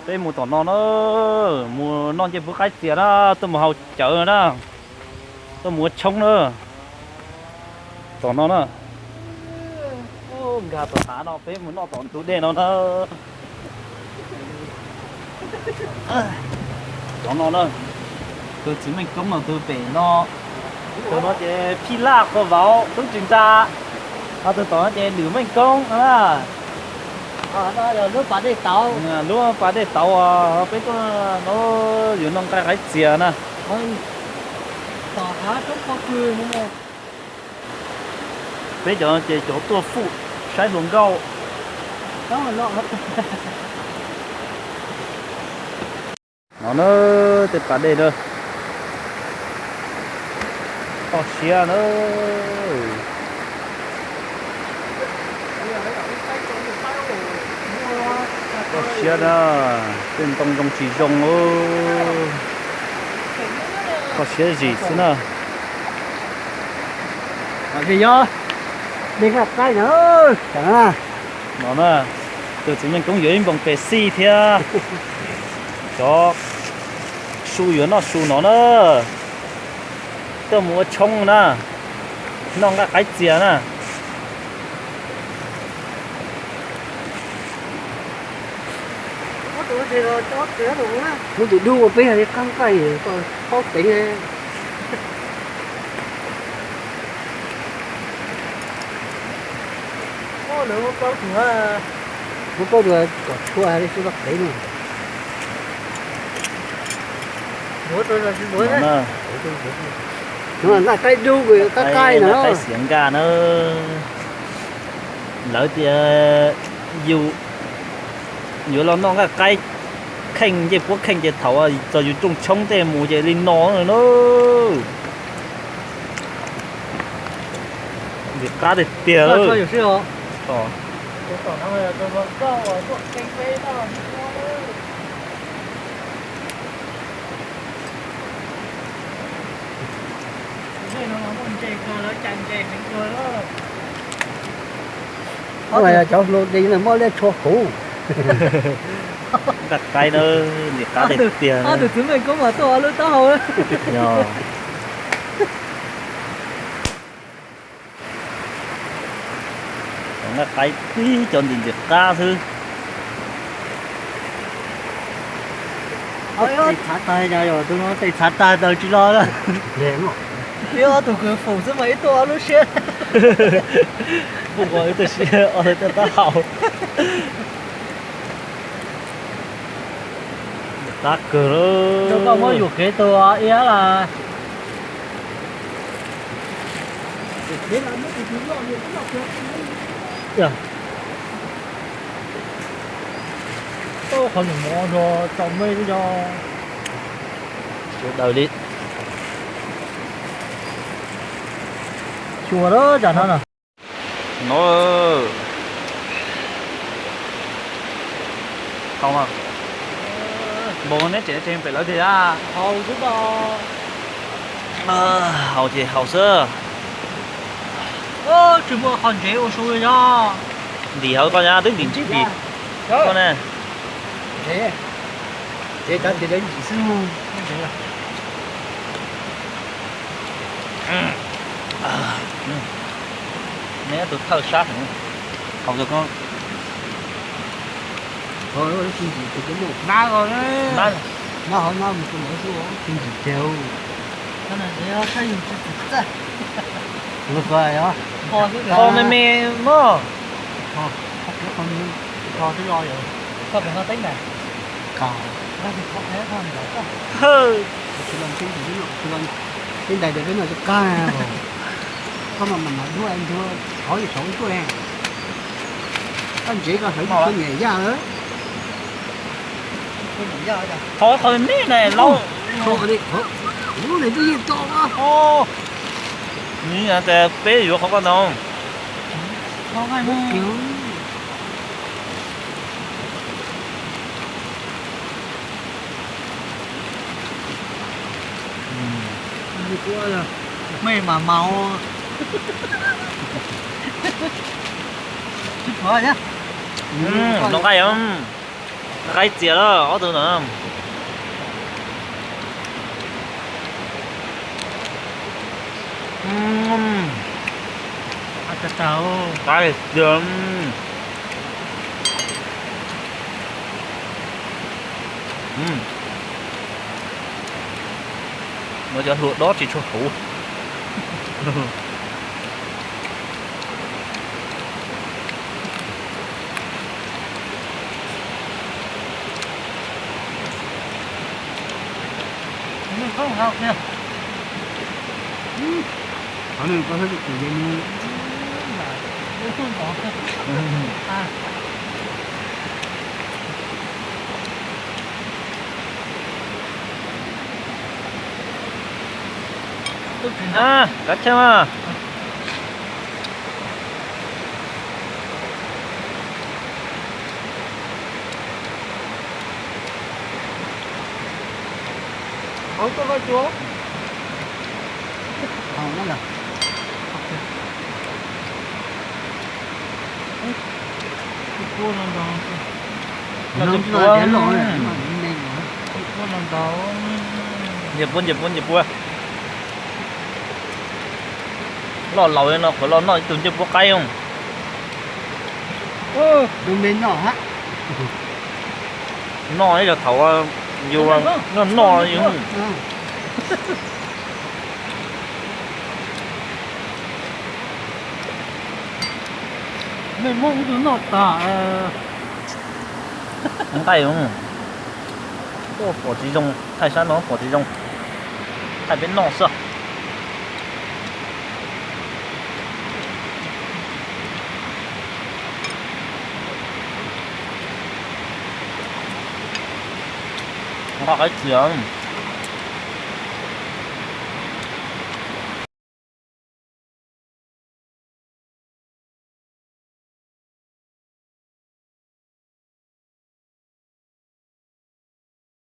Peb mus tom no na, mus noj ncej puab qaib txias na, tuaj mus haus cawv na, tuaj mus ua tshoob na. Tom no na, nkag tom hav no peb mus noj tom ntug dej no na. Cov no na, tus txiv Meej Koob no, tus pem no, tus no ces Phij Laj Quas Vauv tub tsis nra, ho tus tom no ces Lwm Meej Koob na. Lub pas dej tauv, lub pas dej tauv peb tuaj no yuav noj nqaij qaib txias na. Peb cov no ces cov tuaj fuj saib hluas nkauj. No na, tej pas dej na, toj siab na, toj siab na, tej ntoo zoo tsis zoo, toj siab zim xwb na. Yog dej nqaij qaib na. No na, tus txiv Meej Koob yuav ib npoos pes xij thiab, cov su yuav noj su no na, tuaj mus ua tshoob na, noj nqaij qaib txias na. Muab tus dub ua peb qab nqaij paub teev. Muab paub tus kom tshua li xwb los qev no. Nqaij qaib dub, nqaij qaib no, nqaij xiav nkaj na. Lawv tias yus yuav los noj nqaij qaib kheej ncej puab kheej ces thaum txog yus rooj tshoob tej mus ces li no na. Ntxim qab tiag tiag. Cov hluas de muab liab tshua kuv. Nqaij qaib na, ntxim qab tiag tiag. Ob tug txiv Meej Koob mas tuaj ua lub taub hau. Nqaij qaib tib cov ntxim ntxim qab xwb. Tes txhav tag, tus no tes txhav tag taws tsis los. Ib ob tug kws foom xwb mas ib tug ob lub siab. Foom ib tug siab, ob tug tuaj taub hau. Qab kawg. Koj muab yuam kev tus iab las. Qhov nyuam mov nrog tau me yog sawv daws li. Xyuas lawm tsam no na. No, haus mas. Npaum neb tseem tseem pem lawv tiag. Haus xwb, haus ces haus xwb. Tsis muaj qhov ntsev ua su li yog. Ntim hauv koj nyab twb ntim ntsib tim koj ne. Neb tus thawj sab heev. Haus rau koj. Nab, nab hov nab mus rau lawv xwb, tsis ntsim tiag. Qho me me mog. Hawj. Tej ntais tias peb noj cov kab, koj mas mam mam duab ntuag, thov yus saum ntuag. Koj ntsev koj hlawv tsis tshua nyiam yaj. Thov qhov me me na laub. Lub ntawd twb yeej to. Nws tias peb yuav qhov koj ntawd. Mej mas maus. Noj nqaij, nqaij txias lawm ob tug no. Nqaij txias. No cov hlua dob tsis tshua huv. Kav tsij mas. Ncej puab, ncej puab, ncej puab. Loj laus li no qhuav los noj ib tug ncej puab qaib. Noj ib yog thaum yus noj noj yus. Mej muab ib tug noj tag. Nqaij, pom tsis zoo, thaij sab no pom tsis zoo, thaij peb noj xwb. Nqaij qaib txias.